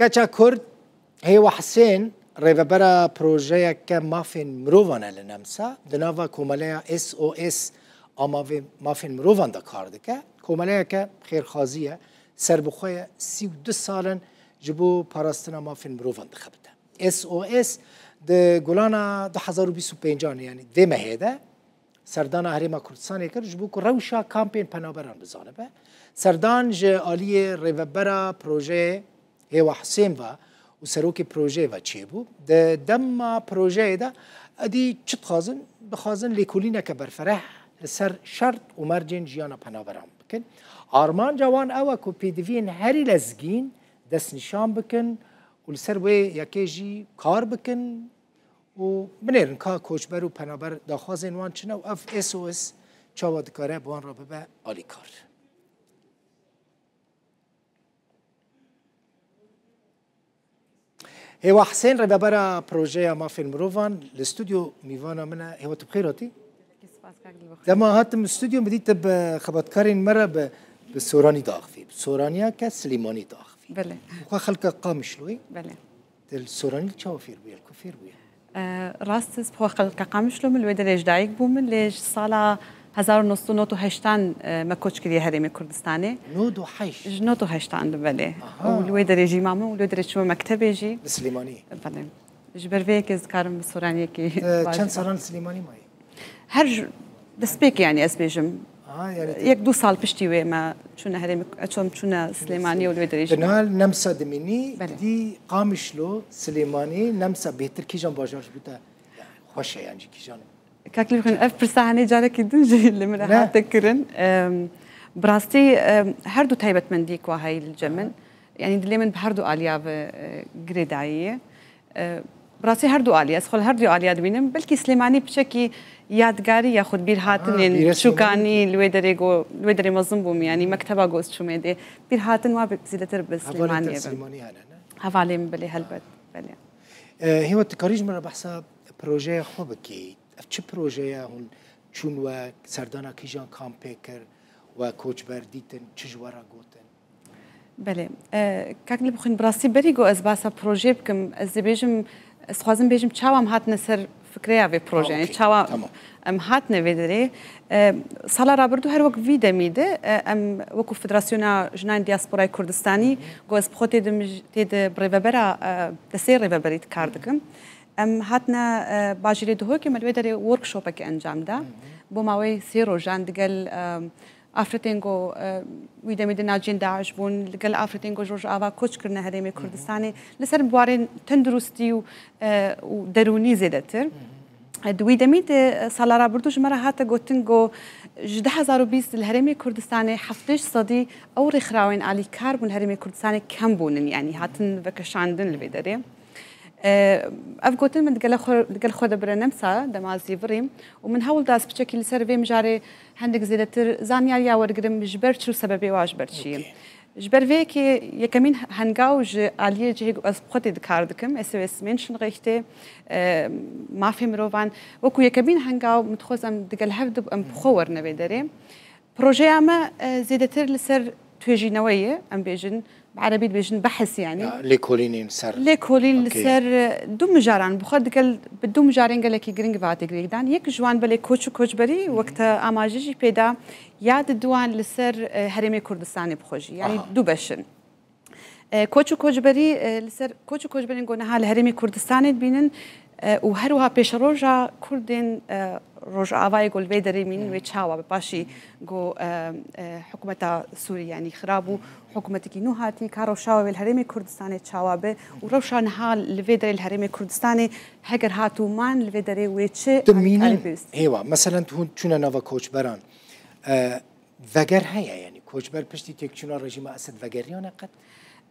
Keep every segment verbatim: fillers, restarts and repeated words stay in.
Keça Kurd, Hêwa Hisên, rêvebera projeyeke mafên mirovan e li Nemsa, di nava komeleya S O S a mavê-, mafên mirovan de kar dike. Komeleyeke xêrxwazî ye, serbixwe ye, sî û du sal in ji bo parastina mafên mirovan dixebite. S O S di Gulana du hezar û bîst û pêncan, yanî vê mehê de serdana Herêma Kurdistanê kir, ji bo ku rewşa kampên penaberan bizanibe. Serdan ji aliyê rêvebera projeyê Hêwa Hisên ve û serokê projeyê ve çêbû. Di dema projeyê de edî çi dixwazin? Dixwazin lêkolîneke berfereh li ser şert û mercên jiyana penaberan bikin. Armanca wan ew e ku pêdiviyên herî lezgîn destnîşan bikin û li ser wê yekê jî kar bikin. Û binêrin ka koçber û penaber daxwazên wan çi ne û ev S O S çawa dikare bi wan re bibe alîkar. Hêwa Hisên, rêvebera projeya mafên mirovan, li stûdyo mîvana min e. Hêwa, tu bi xêr hatî? Spas, kak Dilbixwîn. Dema hatim stûdyo, min dît tu bi xebatkarên me re bi, bi soranî diaxivî. Bi soraniya ke Silêmanî diaxivî. Belê. Xwe xelka Qamişloyê. Belê. Te li Soranî li çawa fêr bûye? Li ku fêr bûye? E, rast e, xwe xelka Qamişlo, min li wê derê ji dayik bûm, lê ji sala hezar û neh sed û nod û heştan, e, me koç kiriye herêmê Kurdistanê. Nod û heşt? Ji nod û heştan de, belê. Aha. Û li wê derê jî mame û li wê derê çûme mektebê jî. Li Silêmanî? Belê. Ji ber vê yekê ez dikarim bi soraniyekî E, baş çend salan li Silêmanî mayî? Her ji-, destpêkê, yanî ez bêjim. Aha, yanî te- Yek du sal piştî wê me çûne herêmê, e, çûm çûne Silêmaniyê û li wê derê jî. Di niha Nemsa dimînî, Belê. Dî Qamişlo, Silêmanî, Nemsa bêhtir kîjan bajar ji bo te xweş e, yan jî kîjan e? Kak Dilbixwîn, ev pirsa henê carekî din jî li min re Ne. hate kirin. Em, bi rastî, em, her du taybetmendî ku heye li cem min, yanî dilê min bi her du aliya ve, e, girêdayî ye. E, bi rastî her du alî, ez xwe li her du aliya dibînim. Belkî Silêmanî piçekî yadgarî ya xwe bîr hatinên Aha, bîrê Silêmanî. Çûkanî li wê derê go-, li wê derê mezin bûm, yanî mekteba go ez çûmê dê. Bîr hatin wa bi-, zêdetir bi Hevalên te Silêmaniyê li bin. Silêmanî hene, ne? Hevalê min, belê, helbet, belê. E, Hêwa, tu karî ji min re behsa projeya xwe bikî? Ev çi projeya hûn çûn we serdana kîjan kampê kir, we koçber dîtin, çi ji we re gotin? Belê. E, kak Dilbixwîn, bi rastî berî ku ez behsa projeyê bikim, ez dibêjim, ez dixwazim bêjim çawa em hatine ser fikreya vê projeyê, Ha, okey. çawa Tamam. em hatine vê derê. E, sala rabirdû her wek vî demî de, e, em wekû Federasyona Jinanên Diasporayê Kurdistanî, ku ez bi xwe tê de mij-, tê de bi rêvebera, e, destê rêveberî kar dikim. Em hatine, e, bajêrê Dihokê, me li wê derê workshopekê encam da. Bo maweyê sê rojan digel, e, Afretên ku, e, wî demê di navcên DAIŞ bûn, li gel Afretên ku ji Rojava koç kirine herêmê Kurdistanê, li ser biwarên tenduristî û, e, û derûnî zêdetir. E, di wî demî de, e, sala rabirdû ji me re hate gotin ku ji du hezar û bîst li herêmê Kurdistanê heftê sedî ew rêxirawên alîkar bûn herêmê Kurdistanê kem bûnin, yanî hatin vekeşandin li vê derê. E, ev gotin min digel xwe, digel xwe de bire Nemsa, dema ez yê virîm û min hewl da ez piçekî li ser vê mijarê hindik zêdetir zanyariya wergirim, ji ber çi û sebebê wa ji ber çi ye. Okey. Ji ber vê yekê yekemîn hengaw ji aliyê cihê ku ez bi xwe tê dikar dikim, S O S Menschenrechte, e, mafê mirovan, wekû yekemîn hengaw min dixwest em digel hev de em bi xwe werine vê derê. Projeya me, e, zêdetir li ser tuêjînewe ye, em bêjin, bi erebî dibêjin behs, yanî. Ya, lêkolînên ser. Lêkolîn li Okey. ser, e, du mijaran, bi xwe digel, bi du mijarên gelekî giring ve hate girêkdan. Yek ji wan belê koç û koçberî, Hı hı. wek te amajî jî pê da, ya di duan li ser, e, herêmê Kurdistanê bi xwe jî. Yanî Aha. du beş in. E, koç û koçberî, e, li ser koç û koçberên ku niha li herêmê Kurdistanê dibînin, e, û her wiha pêşeroja Kurdên, e, Rojavayê ku li vê derê mînin wê çawa be, paşî ku, e, e, hikûmeta Sûrî, yanî xirab û hikûmetekî nû hatî, ka rewşa wê li herêmê Kurdistanê çawa be û rewşa niha li vê derê li herêmê Kurdistanê heger hat û man li vê derê wê çi Tu alîkarî mînin pêwîst? Hêwa, meselen tu hûn çûne nava koçberan, e, Veger heye, yanî koçber piştî têkçûna rejîma Esed vegeriyane qet?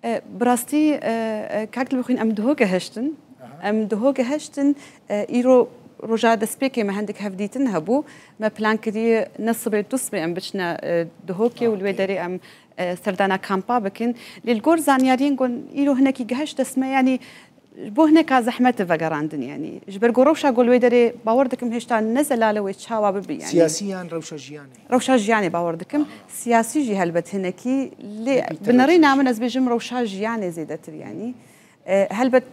E, bi rastî, e, e, kak Dilbixwîn, em Dihok gehiştin. Aha. Em Dihok gehiştin, e, îro roja destpêkê me hindik hevdîtin hebû. Me plan kiriye ne sibê du sibê em biçine, e, Dihokê û li wê Okey. derê em, e, serdana kampa bikin. Lê li gor zanyariyên ku îro hinekî gehişt dest me, yanî Bo hineka zehmet e vegerandin, yanî ji ber ku rewşa ku li wê derê bawer dikim hêşta ne zelal e wê çawa bibe, yanî. Siyasî yan rewşa jiyanê? Rewşa jiyanê bawer dikim. Siyasî jî helbet hinekî, lê bi nerîna min ez bêjim rewşa jiyanê zêdetir, yanî. E, helbet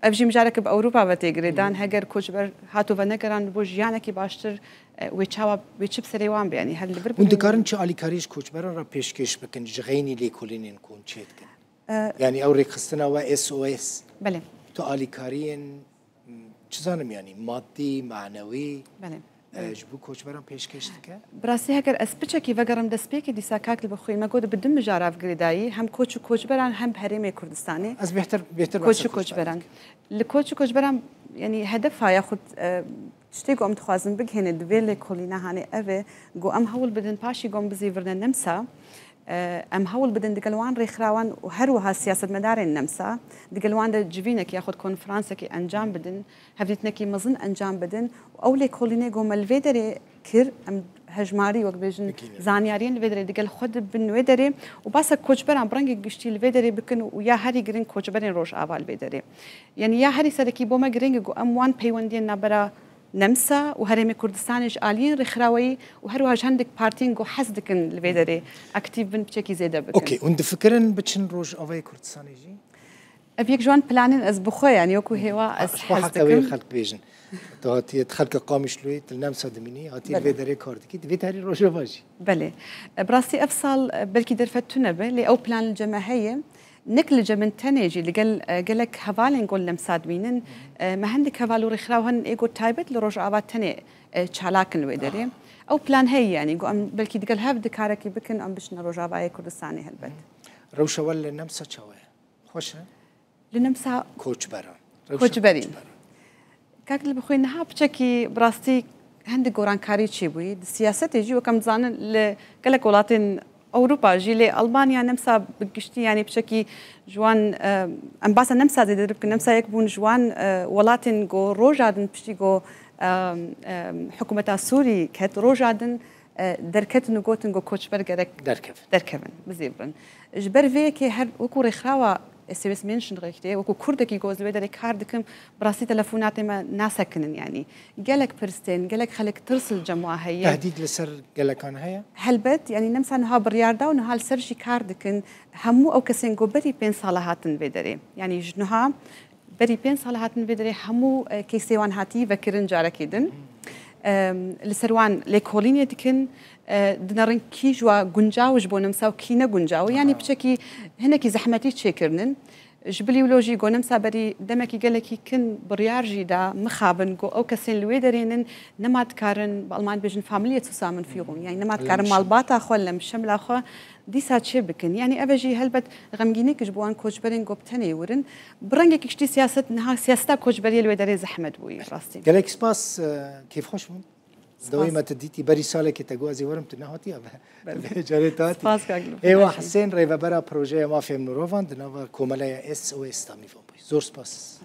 ev jî mijareke bi Ewropa ve tê girêdan. Heger koçber hato venegeran bo jiyanekî baştir, e, wê çawa, wê çi bi serê wan be, yanî her li vir. Hûn dikarin çi alîkarî ji koçberan re pêşkêş bikin ji xeynî lêkolînên ku hûn çêdikin? Yanî ew rêkxistina we S O S. Belê. Tu alîkariyên, m, çi zanim, yanî maddî, manewî, Belê. e, ji bo koçberan pêşkêş dike? Bi rastî heger ez piçekî vegerim destpêkê, dîsa kak li bixwî me got bi du mijara ve girêdayî, hem koç û koçberan hem bi herêmê Kurdistanê. Ez bêhtir, bêhtir Koç û koçberan. Li koç û koçberan, yanî hedefa yaxud, e, tiştê ku em dixwazin bigihêne di vê lêkolîna hanê ev e, ku em hewl bidin paşî ku em bizîvirine Nemsa, e, em hewl bidin digel wan rêxirawan û her wiha siyasetmedarên Nemsa, digel wan de civînek yaxud konferansekî encam bidin, hevdîtinekî mezin encam bidin û ew lêkolînê ku me li vê derê kir, em hejmarî wek bêjin zanyariyên li vê derê digel xwe dibin wê derê û basa koçberan bi rengê giştî li vê derê bikin û ya herî giring koçberên Rojava li vê derê. Yanî ya herî serekî bo me giring e ku em wan peywendiyên navbera Nemsa û Herêmê Kurdistanê ji aliyên rêxiraweyî û her wiha ji hindik partiyên ku hez dikin li vê derê aktîf bin, piçekî zêde bikin. Okey, hûn difikirin biçin Rojavayê Kurdistanê jî? Ev yek ji wan planên ez bi xwe, yanî wekû hêwa ez hez dikim. Ji bo heqê wê xelk bêjin. Tu hatiye, tu xelka Qamişloyê, tu li Nemsa dimînî, hatiye li vê derê kar dikî, divê tu herî Rojava jî. Belê. E, bi rastî ev sal, e, belkî derfet tune be, lê ew plan li cem me heye. Nek li cem min tenê jî, li gel, e, gelek hevalên ku li Nemsa dimînin, e, me hindik heval û rêxiraw hene ê ku taybet li Rojava tenê, e, çalak in li wê derê. Ew plan heye, yanî ku em belkî digel hev di karekî bikin, em biçine Rojavayê Kurdistanê helbet. Rewşa we li Nemsa çawa ye? Xweş e? Li Nemsa Koçberan. Koçberî. Kak li bixwî niha piçekî bi rastî hindik gorankarî çêbûyî. Di siyasetê jî, wek em dizanin, li gelek welatên Ewropa jî, lê Almanya Nemsa bi giştî, yanî piçekî ji wan, e, em basa Nemsa zêde bikin, Nemsa yek bûn ji wan, e, welatên ku roja din piştî ku, e, e, hikûmeta Sûrî ket, roja din, e, derketin û gotin ku koçber gerek Derkevin. derkevin, bizêvirin. Ji ber vê yekê her wekû rêxirawa S O S Menschenrechte, wekû Kurdekî ku ez li wê derê kar dikim, bi rastî telefonatê me nasekinin, yanî. Gelek pirs tên, gelek xelk tirs li cem wa heye. Tehdîd li ser gelekan heye? Helbet, yanî Nemsa niha biryar da û niha li ser jî kar dikin. Hemû ew kesên ku berî pênc sala hatin vê derê. Yanî ji niha berî pênc sala hatin vê derê hemû, e, keysê wan hatî vekirin carekê din. Em, li ser wan lêkolînê dikin, e, dinerin kî ji wa guncaw ji bo Nemsa û kî ne guncaw. Yanî piçekî hinekî zehmetî çêkirinin. Ji bilî wilo jî ku Nemsa berî demekî gelekî kin biryar jî da mixabin ku ew kesên li wê derê nin nema dikarin, bi Alman bêjin Familie zusammenführung. Yanî nema dikarin malbata xwe, lemşemla xwe dîsa çê bikin. Yanî ev e jî helbet xemgînîk ji bo wan koçberên ku bi tenê wirin. Bi rengekî giştî siyaset niha siyaseta koçberiyê li wê derê zehmet bûyî rastî. Gelek spas, e, kêfxweş bûn. Dawî me tu dîtî berî salekê te got ez ê werim tu nehatiya be. Vê carê tu hatî. Spas kak Lubna. Êwa Hisên, rêvebera projeya mafên mirovan di nava komeleya S O S de mîvan bûyî. Zor spas.